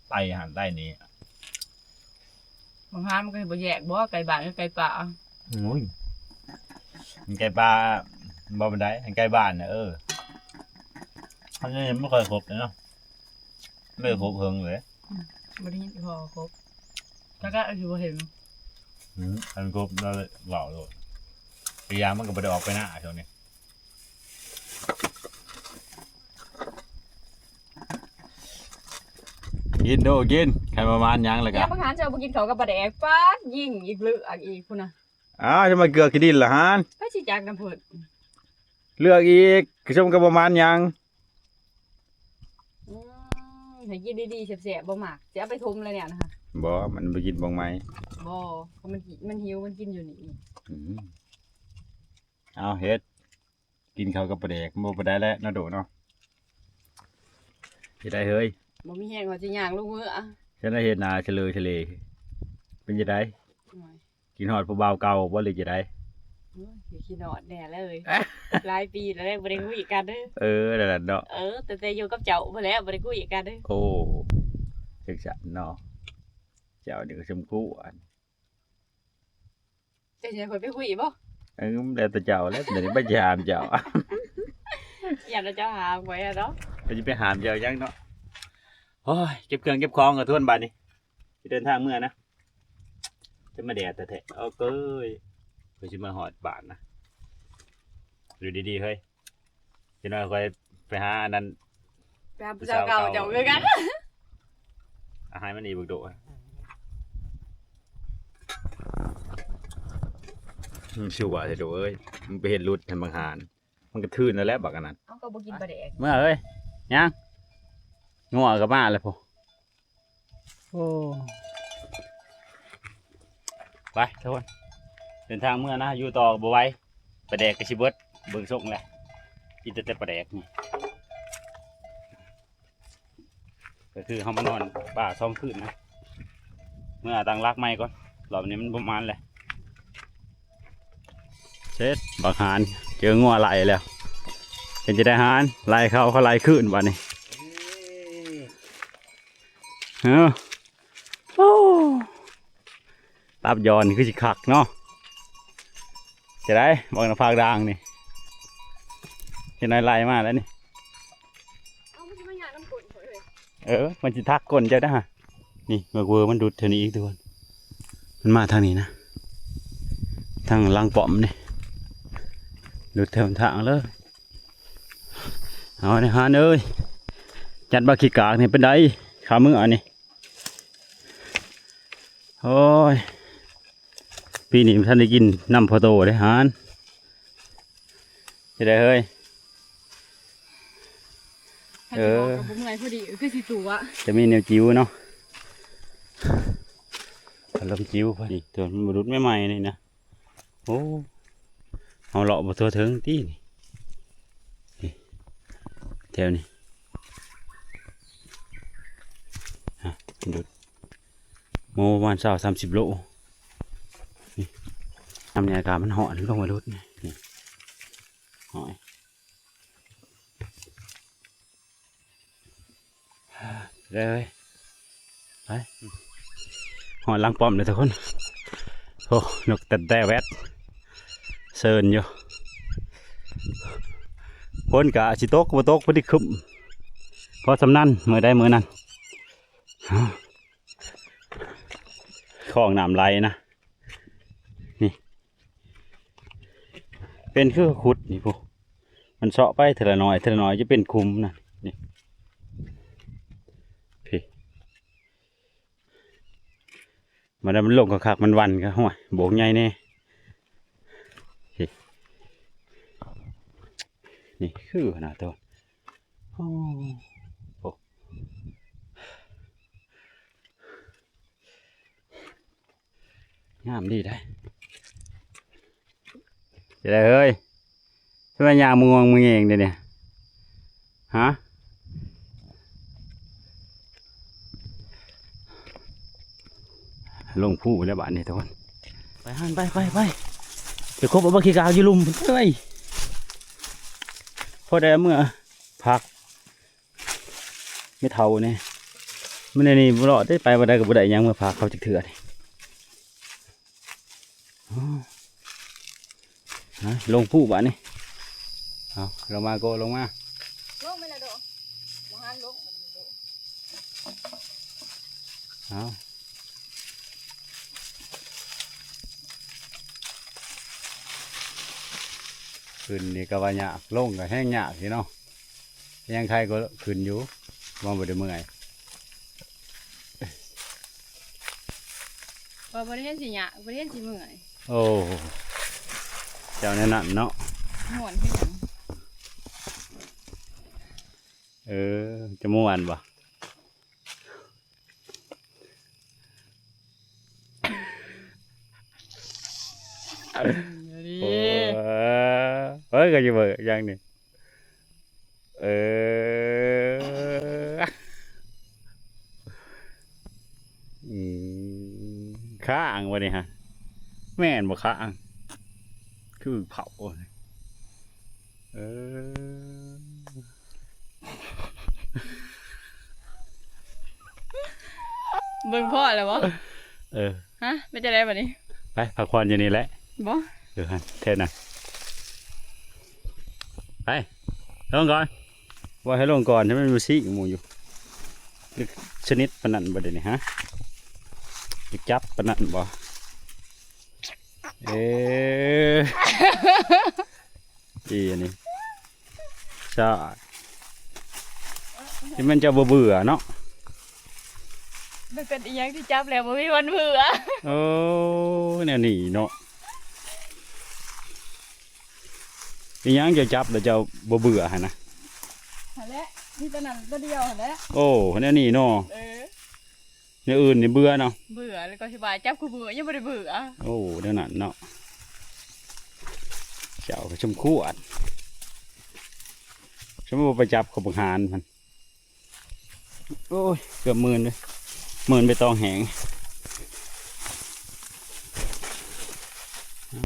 ໄຕ່ຫັ້ນໄຕ່ນີ້. ບາງຮ້ານມັນກໍບໍ່ແຍກບໍ່ ໄກ່ບ້ານກັບໄກ່ປ່າ. ໂອ້ຍ ໄກ່ປ່າບໍ່ປານໃດ ໄກ່ບ້ານນະ ເອີ ມັນຍັງບໍ່ຄ່ອຍຄົບເນາະ. ບໍ່ໄດ້ຄົບເຫິງເລີຍ ອືມ ບໍ່ໄດ້ຍິນພໍຄົບ ແຕ່ກໍຊິບໍ່ເຫັນ. ອືມ ອັນຄົບລາວເວົ້າໂລດ ອີກຢ່າງມັນກໍບໍ່ໄດ້ອອກໄປນາຊ່ວງນີ້. ກິນໂດກິນ ຄັນປະມານຫຍັງແລ້ວກໍ ຍາມບັກຫານເຈົ້າບໍ່ກິນເຂົ້າກັບປາແດກ ປາດ ຍິງອີກເລືອກອີກພຸ້ນນະ. ອ້າວ ຈະມາເກືອກຂີ້ດິນລະຫານ ໃຜຊິຈັກນຳເພິ່ນ ເລືອກອີກ ຄືຊົມກັບປະມານຫຍັງ. ອືມ ໃຫ້ກິນດີໆ ແຊບໆ ບໍ່ມັກ ຊິເອົາໄປຖົມແລ້ວແນວນະ. ບໍ່ ມັນບໍ່ກິນບອງໄມ້ ບໍ່ ມັນ ມັນຫິວ ມັນກິນຢູ່ນີ້. ອືມ ເອົາເຮັດ ກິນເຂົ້າກັບປາແດກ ບໍ່ປານໃດແຫຼະເນາະໂດເນາະ. ເຮັດໄດ້ເຮີ້ຍ ບໍ່ມີແຮງ ເຮົາຊິຍ່າງລົງເມືອ. ເຮັດໄດ້ ເຮັດໜ້າສະເຫຼີສະເຫຼ ເປັນຈັ່ງໃດ? ໂອ້ຍ ຄິດຮອດຜູ້ບ່າວເກົ່າບໍ່ ຫຼືຈັ່ງໃດ? ໂອ້ຍ ຄິດຮອດແດ່ເລີຍ ຫຼາຍປີແລ້ວເດ້ ບໍ່ໄດ້ຄຸຍກັນເດີ. ເອີ ນັ້ນແຫຼະເນາະ ເອີ ຕັ້ງແຕ່ຢູ່ກັບເຈົ້າພຸ້ນແຫຼະ ບໍ່ໄດ້ຄຸຍກັນເດີ. ໂອ້ ຈັ່ງຊັ້ນເນາະ ເຈົ້ານີ້ກໍສົມຄວນ. ເຈົ້າຊິໃຫ້ຂ້ອຍໄປຄຸຍບໍ່? ເອີ ແລ້ວແຕ່ເຈົ້າແຫຼະ ດຽວນີ້ໄປຊິຫາມເຈົ້າ ຢ້ານວ່າເຈົ້າຫາມຂ້ອຍຫັ້ນເນາະ. ຂ້ອຍຊິໄປຫາມເຈົ້າຫຍັງເນາະ. ໂອ້ຍ ເກັບເຄື່ອງເກັບຂອງກ່ອນ ທວນ ບາດນີ້ຊິເດີນທາງເມືອນະ. ຈະມາແດດແທ້ໆ ໂອ້ເກີຍ ຂ້ອຍຊິມາຮອດບ້ານນະ. ຢູ່ດີໆ ເຮີ້ຍ ຈັກໜ້ອຍຂ້ອຍໄປຫາອັນນັ້ນ ໄປຫາຜູ້ສາວເກົ່າເຈົ້າຄືກັນ. ອາ ໃຫ້ມັນອີກບັກໂດ ມັນຊົ່ວແທ້ໂດເອີຍ ມັນໄປເຮັດຫຼຸດໃຫ້ບັກຫານ ມັນກະທຶນແລ້ວແຫຼະບັກອັນນັ້ນ. ເອົາ ກໍບໍ່ກິນປາແດກ ເມືອເອີຍ ຍັງ ງົວກໍມາແລ້ວພຸ້ນ. ໂອ້ ໄປທຸກຄົນ ເດີນທາງເມືອນະ ຢູ່ຕໍ່ບໍ່ໄຫວ ປາແດກກໍຊິເບິດ ເບິ່ງຊົງແຫຼະ ກິນແຕ່ ແຕ່ປາແດກນີ້. ກໍຄືເຮົາມານອນປ່າສອງຄືນນະ ເມືອຕັ້ງຫຼັກໃໝ່ກ່ອນ ລອບນີ້ມັນບໍ່ມານແຫຼະ. ເສັດ ບັກຫານ ເຈີງົວໄລ່ແລ້ວ ເປັນຈັ່ງໃດຫານ ໄລ່ເຂົາ ເຂົາໄລ່ຄືນບາດນີ້. ເອີ ໂອ້ ຕັບຍ້ອນຄືຊິຄັກເນາະ. ຈະໄດ້ບັກໜ້າຜາກດ່າງນີ້ ຈະໄດ້ໄລ່ມາແລ້ວນີ້. ເອົາ ມັນຊິມາຍ່າງນຳກົ້ນຂ້ອຍເລີຍ. ເອີ ມັນຊິທັກກົ້ນເຈົ້ານະ. ນີ້ ໝາກເວີມັນດຸດແຖວນີ້ອີກທຸກຄົນ ມັນມາທາງນີ້ນະ ທາງຫຼັງປ້ອມນີ້ ດຸດແຖວທາງເລີຍ. ເອົາ ນາຍຫານເອີຍ ຈັດບັກຂີ້ກາກນີ້ເປັນໃດ ຄາມື້ອັນນີ້. ໂອ້ຍ ປີນີ້ບໍ່ທັນໄດ້ກິນນຳພໍໂຕເດ້ຫານ. ຈະໄດ້ເຮີ້ຍ ເອີ ກໍບໍ່ເມື່ອຍ ພໍດີຄືຊິຕົວະ ຈະມີແນວຈິ້ວເນາະ ອາລົມຈິ້ວ ພໍດີ ຕົວມັນບໍ່ຫຼຸດໃໝ່ໆ ນີ້ນະ. ໂອ້ ເຮົາເລາະບໍ່ທົ່ວເຖິງຕິນີ້ ນີ້ ແຖວນີ້ ດຸດ ໂມປະມານຊາວສາມສິບໂລ. ນີ້ ຍາມນີ້ອາກາດມັນຮ້ອນ ລົງມາດຸດນີ້ ນີ້ ຫ້ອຍ ເລີຍ ໄປ ຮອດຫຼັງປ້ອມເລີຍທຸກຄົນ. ໂອ້ ນົກແຕ່ແຕ່ແວັດ ເຊີນຢູ່. ຝົນກະຊິຕົກບໍ່ຕົກ ພໍດີຄຶ້ມ ພໍສຳນັ້ນ ມື້ໃດມື້ນັ້ນ. ຄອງນ້ຳໄຫຼນະ ນີ້ ເປັນຄືຂຸດນີ້ພຸ້ນ ມັນເຊາະໄປເທື່ອລະໜ້ອຍ ເທື່ອລະໜ້ອຍ ຈະເປັນຂຸມນະ ນີ້ ພີ້ ມາແລ້ວມັນລົງຄັກໆ ມັນວັ່ນກະ ໂອ້ຍ ໂບກໃຫຍ່ແດ່ ພີ້ ນີ້ຄືນະໂຕ ໂອ້ ໂອ້ ງາມດີໄດ໋. ຈະໄດ້ເຮີ້ຍ ຄືວ່າຍ່າງມະງວງມະແງງເດນີ້ ຮະ ລົງພູແລ້ວບາດນີ້ທຸກຄົນ. ໄປຫັ້ນ ໄປ ໄປ ໄປ ໄປຄົບເອົາບັກຂີ້ກາກຢູ່ລຸ່ມພຸ້ນເອີຍ ພໍໄດ້ເມືອພັກ. ແມ່ເຖົ້ານີ້ ມັນອັນນີ້ບໍ່ລອດເດ້ ໄປບໍ່ໄດ້ກໍບໍ່ໄດ້ຫຍັງມາຝາກເຂົາຈັກເທື່ອນີ້. ຮະ ລົງພູບາດນີ້ ເອົາ ລົງມາໂກ ລົງມາ ລົງໄປແລ້ວໂດ ບໍ່ຫັນລົງ ເອົາ ຂຶ້ນນີ້ກໍວ່າຍາກ ລົງກໍແຮງຍາກຢູ່ເນາະ. ຍັງໄຄກໍຂຶ້ນຢູ່ ວ່າບໍ່ໄດ້ເມື່ອຍ ວ່າບໍ່ໄດ້ເຫັນຊິຍາກ ບໍ່ໄດ້ເຫັນຊິເມື່ອຍ. ໂອ້ ເຈົ້າແນວນັ້ນເນາະ ມ່ວນຄືຫຍັງ. ເອີ ຈະມ່ວນບໍ່? ໂອ້ຍ ກໍຢູ່ເບິ່ງຢ່າງນີ້ ເອີ ອືມ ຄ້າງບໍ່ນີ້ຮະ ແມ່ນບໍ່ຄ້າງ ຄືເຜົາ ເອີ ເບິ່ງພໍ້ແລ້ວບໍ່? ເອີ ຮະ ເປັນຈັ່ງໃດບາດນີ້? ໄປພັກຜ່ອນຢູ່ນີ້ແຫຼະ ບໍ່ ເອີ ຫັ້ນແຖວນັ້ນ ໄປ ລົງກ່ອນ ວ່າໃຫ້ລົງກ່ອນ ໃຫ້ມັນມີສີໝູ່ຢູ່ ລຶກຊະນິດປານນັ້ນບໍ່ເດນີ້ ຮະ ໄປຈັບປານນັ້ນບໍ່? ເອີ ອີອັນນີ້ ຊາດ ທີ່ມັນຈະບໍ່ເບື່ອເນາະ ມັນເປັນອີ່ຫຍັງທີ່ຈັບແລ້ວບໍ່ມີວັນເບື່ອ? ໂອ້ ແນວນີ້ເນາະ ອີ່ຫຍັງເຈົ້າຈັບແລ້ວເຈົ້າບໍ່ເບື່ອຫັ້ນນະ? ຫັ້ນແຫຼະ ມີແຕ່ນັ້ນຕົວດຽວຫັ້ນແຫຼະ ໂອ້ ແນວນີ້ເນາະ ເອີ. ແນວອື່ນນີ້ເບື່ອເນາະ ເບື່ອ ແລ້ວກໍຊິວ່າຈັບຄືເບື່ອ ຍັງບໍ່ໄດ້ເບື່ອ ໂອ້ ແນວນັ້ນເນາະ ເຈົ້າກໍສົມຄວນ ສົມມຸດວ່າໄປຈັບເຂົາບັກຫານມັນ ໂອ້ຍ ເກືອບໝື່ນເດ້ ໝື່ນໃບຕອງແຫ້ງ ເອົາ.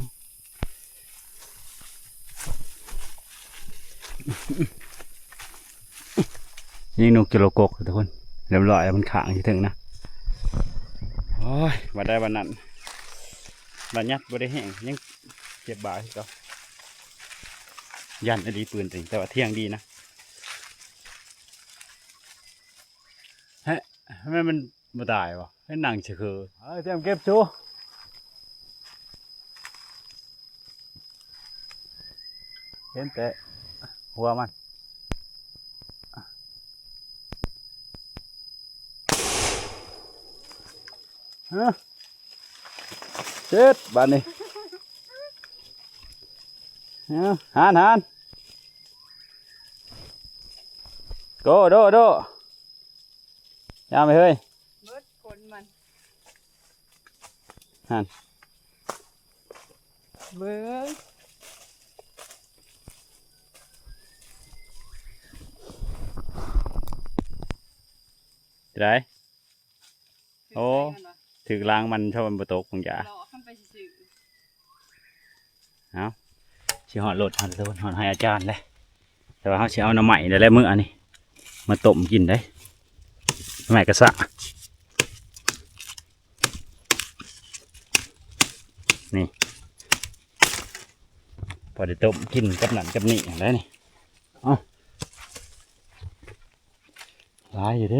ຍິງນົກຈຸລະກົກທຸກຄົນ ຮຽບຮ້ອຍແລ້ວ ມັນຄ້າງຢູ່ເທິງນະ ໂອ້ຍ ບາດໃດບາດນັ້ນ ບາດຍັດບໍ່ໄດ້ແຮງ ຍັງເຈັບບ່າຄືເກົ່າ ຢ້ານອີ່ຫຼີປືນຕົວນີ້ ແຕ່ວ່າທ່ຽງດີນະ ແຮະ ທຳໄມມັນບໍ່ຕາຍວະ? ໃຫ້ນັ່ງຊື່ຄື ເອີ ຕຽມເກັບຊູ ເຫັນແຕ່ຫົວມັນ ຮະ ເຈັດບາດນີ້ ຮະ ຫານ ຫານ ໂກ ໂດ ໂດ. ຍາມໄປເຮີ້ຍ ເບິດຂົນມັນ ຫັ້ນ ເບິ່ງ ຈະໄດ້ ໂອ້ ຖືກລາງມັນ ຖ້າມັນບໍ່ຕົກ ຄົງຈະ ເລາະມັນໄປຊື່ໆ. ເອົາ ຊິຮອດລົດ ຮອດໂຕນ ຮອດໃຫ້ອາຈານແລ້ວ. ແຕ່ວ່າເຮົາຊິເອົາໜໍ່ໄມ້ນີ້ແຫຼະ ມື້ອັນນີ້ ມາຕົ້ມກິນເດ້. ໜໍ່ໄມ້ກະຊະ ນີ້ ພໍໄດ້ຕົ້ມກິນກັບນັ້ນກັບນີ້ຫັ້ນແຫຼະນີ້. ເອົາ ຫຼາຍຢູ່ເດ້.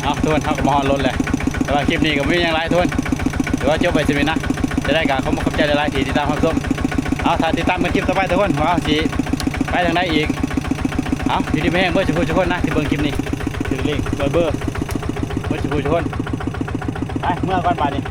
ເອົາ ທຸກຄົນ ເຮົາກໍມາຮອດລົດແລ້ວ. ແຕ່ວ່າຄລິບນີ້ກໍບໍ່ມີຫຍັງຫຼາຍ ທຸກຄົນ ຖືວ່າຈົບໄວ້ສ່ຳນີ້ນະ. ຈະໄດ້ກໍຂໍຂອບໃຈຫຼາຍໆທີ່ຕິດຕາມຮັບຊົມ. ເອົາ ຖ້າຕິດຕາມກັນຄລິບຕໍ່ໄປ ທຸກຄົນ ວ່າເຮົາຊິໄປທາງໃດອີກ. ເອົາ ຢູ່ດີມີແຮງເບິດສູ່ຜູ້ສູ່ຄົນນະ ທີ່ເບິ່ງຄລິບນີ້ ຖືກເລກລວຍເບີ ເບິດສູ່ຜູ້ສູ່ຄົນ. ໄປ ເມືອກ່ອນບາດນີ້.